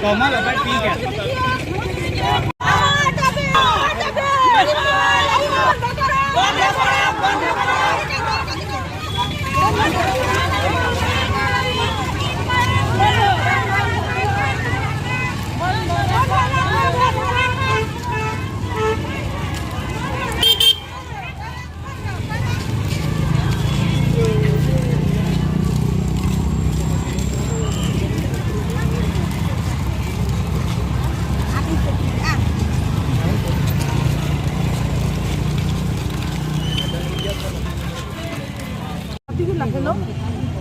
कमल है भाई, ठीक है। Hello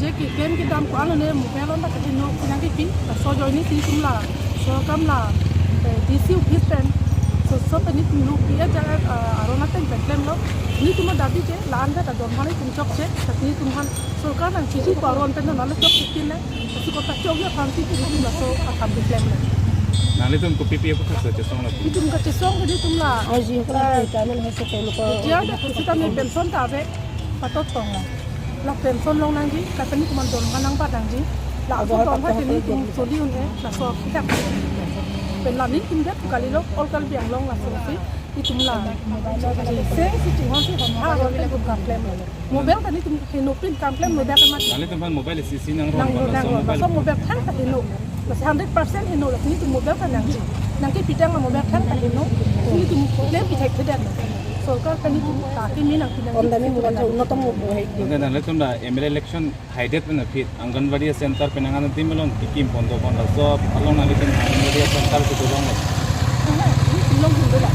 je ki kem ki dam ko ne mobile on ta ki no sinang ki pin ta so join ni si tum la so kam la DC office pen so so pe ni tum lu ki ja aro na ten pen claim lo ni tum দাবি যে লান ta don hane tum chok che ta ni tum han Sarkar nang chi ko aro on pen na le chok ki ne si ko ta chok ya phang ti tum la so akam bi claim le। নালে तुमको PPF का suggestion la। ni tum ka che song ni tum la। আৰু যিসকলৰ retirement হৈছে তেওঁলোকৰ এতিয়া খুচি আমি পেঞ্চন তাবে পাতত Tong la pension long nang ji ka tani kuman don nang ba dang ji la so tong ha tini tum soli un he la so ta pen la ni tum de kali lo ol kal biang long la so si i tum la se si ting hon si hon ha ron te kum kam claim mobile ta ni tum he no print kam claim no da ka ma। নালে तुम mobile CC nang nang ron nang so la so mobile। Mobile thang ta he no la 100% he no la ni tum mobile ta nang ji nang ki pitang la mobile thang ta he no ni tum claim pi thai kheda সরকার কানি tum ta ki mi nang কম দামী mobile উন্নত হেৰি। নালে तुम ला MLA election हाइडेट पे फिर anganwadi centre पे nang tim long kikim bondo bondo so along nale tum anganwadi centre ko dolong। long hun la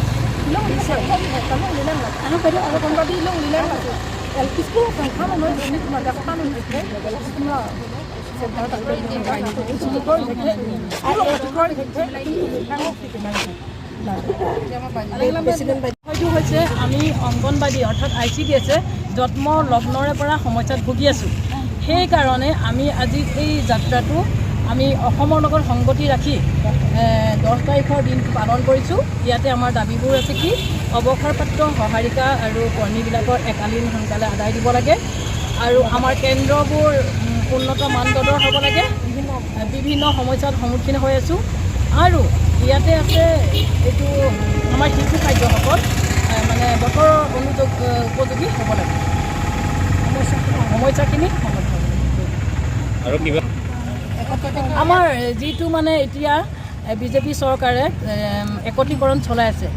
long ni sa kom ha ta long ni lang la ano pero aro kon ba di long ni lang la el kisku kan khama no ni tum da khama ni tum la center ta ni ko ni ko ko president. হয়তো হৈছে আমি অংগনবাদী অৰ্থাৎ I C D এছে জন্ম লগ্নৰে পৰা সমস্যাত ভুগি আছোঁ। সেইকাৰণে আমি আজি এই যাত্ৰাটো আমি অসমৰ লগত সংগতি ৰাখি 10 তাৰিখৰ দিনটো পালন কৰিছোঁ। ইয়াতে আমাৰ দাবীবোৰ আছে কি অৱসৰপ্ৰাপ্ত সহায়িকা আৰু কৰ্মীবিলাকৰ একালীন সোনকালে আদায় দিব লাগে আৰু আমাৰ কেন্দ্ৰবোৰ উন্নত মানদণ্ডৰ হ'ব লাগে। বিভিন্ন সমস্যাত সন্মুখীন হৈ আছোঁ আৰু ইয়াতে আছে এইটো আমাৰ শিশু খাদ্যসকল মানে বতৰৰ উপযোগী হ'ব লাগে। সমস্যাখিনি সমাধান হ'ব লাগে। আৰু কিবা? আমাৰ যিটো মানে এতিয়া বিজেপি চৰকাৰে একত্ৰীকৰণ চলাই আছে,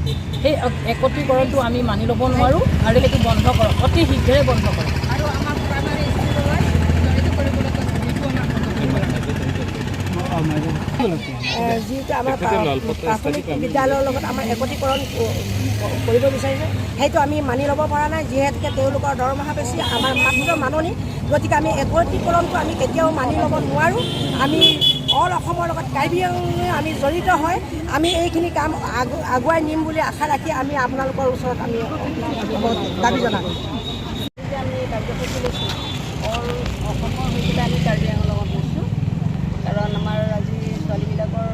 সেই একত্ৰীকৰণটো আমি মানি ল'ব নোৱাৰোঁ আৰু সেইটো বন্ধ কৰক, অতি শীঘ্ৰে বন্ধ কৰক। আৰু আমাক প্ৰাইমাৰী স্কুললৈ জড়িত কৰিবলৈ কৈছে, যিটো আমাক সহযোগ কৰিব লাগে। যিটো আমাৰ প্ৰাথমিক বিদ্যালয়ৰ লগত আমাৰ একত্ৰীকৰণ কৰিব বিচাৰিছে, সেইটো আমি মানি ল'ব পৰা নাই, যিহেতুকে তেওঁলোকৰ দৰমহা বেছি, আমাৰ মাত্ৰ মাননি। গতিকে আমি একত্ৰীকৰণটো আমি কেতিয়াও মানি ল'ব নোৱাৰোঁ। আমি অল অসমৰ লগত কাৰ্বি আংলঙে আমি জড়িত হয় আমি এইখিনি কাম আগুৱাই নিম বুলি আশা ৰাখি আমি আপোনালোকৰ ওচৰত আমি দাবী জনাম। যে আমি কাৰ্যসূচী লৈছোঁ, অল অসমৰ হৈ পেলাই আমি কাৰ্বি আংলঙত গৈছোঁ। কাৰণ আমাৰ আজি ছোৱালীবিলাকৰ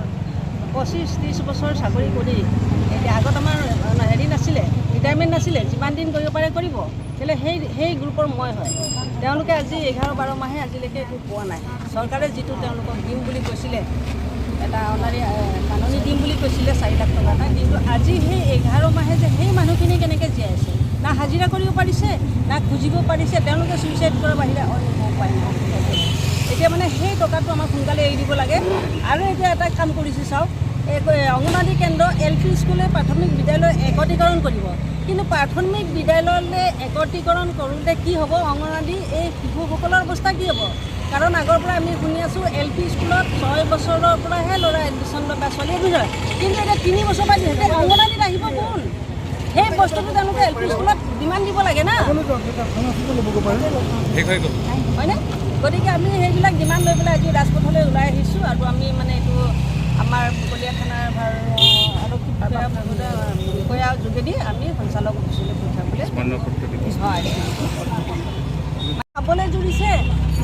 25-30 বছৰ চাকৰি কৰি এতিয়া আগত আমাৰ হেৰি নাছিলে, ৰিটায়াৰমেণ্ট নাছিলে, যিমান দিন কৰিব পাৰে কৰিব। তেতিয়াহ'লে সেই গ্ৰুপৰ মই হয়। তেওঁলোকে আজি 11-12 মাহে আজিলৈকে একো পোৱা নাই। চৰকাৰে যিটো তেওঁলোকক দিম বুলি কৈছিলে, এটা অনাৰী মাননি দিম বুলি কৈছিলে 4 লাখ টকা এটা, কিন্তু আজি সেই 11 মাহে যে সেই মানুহখিনি কেনেকৈ জীয়াই আছে? না হাজিৰা কৰিব পাৰিছে, না খুজিব পাৰিছে। তেওঁলোকে ছুইচাইড কৰাৰ বাহিৰে অন্য একো উপায় নাই। এতিয়া মানে সেই টকাটো আমাক সোনকালে এৰি দিব লাগে। আৰু এতিয়া এটা কাম কৰিছে চাওক, এই অংগনবাড়ী কেন্দ্ৰ, এল পি স্কুলে প্ৰাথমিক বিদ্যালয় একত্ৰীকৰণ কৰিব। কিন্তু প্ৰাথমিক বিদ্যালয়লৈ একত্ৰীকৰণ কৰোঁতে কি হ'ব? অংগনবাড়ী এই শিশুসকলৰ অৱস্থা কি হ'ব? কাৰণ আগৰ পৰা আমি শুনি আছোঁ, এল পি স্কুলত 6 বছৰৰ পৰাহে ল'ৰা এডমিশ্যন লয় বা ছোৱালী এডমিশ্যন হয়। কিন্তু এতিয়া 3 বছৰ পৰা দিছে, অংগনবাড়ীত আহিব কোন? সেই বস্তুটো তেওঁলোকে এল পি স্কুলত ডিমাণ্ড দিব লাগে না। শেষ হৈ গ'ল। হয়নে? গতিকে আমি সেইবিলাক ডিমাণ্ড লৈ পেলাই আজি ৰাজপথলৈ ওলাই আহিছোঁ। আৰু আমি মানে এইটো আমাৰ কলীয়া থানাৰ আৰক্ষী বিষয়াৰ যোগেদি আমি সঞ্চালক অফিচলৈ পঠিয়াবলৈ স্মৰণপত্ৰ দিব। হয়। খাবলৈ জুৰিছে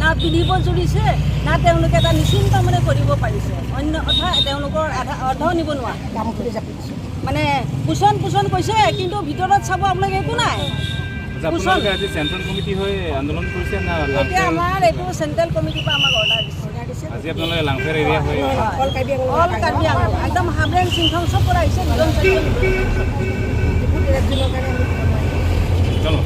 না, পিন্ধিব জুৰিছে না, তেওঁলোকে এটা নিশ্চিন্ত মানে কৰিব পাৰিছে। অন্য কথা তেওঁলোকৰ আধা অৰ্ধ নিবনুৱা। কাম কৰি জাপি দিছোঁ। মানে পোষণ পোষণ কৈছে, কিন্তু ভিতৰত চাব আপোনালোকে একো নাই। আচ্ছা, আপোনালোকে আজি চেণ্ট্ৰেল কমিটি হৈ আন্দোলন কৰিছে না? এতিয়া লাংফেৰ? আমাৰ এইটো চেণ্ট্ৰেল কমিটিৰ পৰা আমাক অৰ্ডাৰ দিছে। অৰ্ডাৰ দিছে। আজি আপোনালোকে লাংফেৰ এৰিয়া হৈ? অল কাৰ্বি আংলং। অল কাৰ্বি আংলং, একদম হাবলেং চিংফং চব পৰা আহিছে। দুজন চাৰিজন ডিপুটি ৰেভিনিউৰ কাৰণে আমি চলো।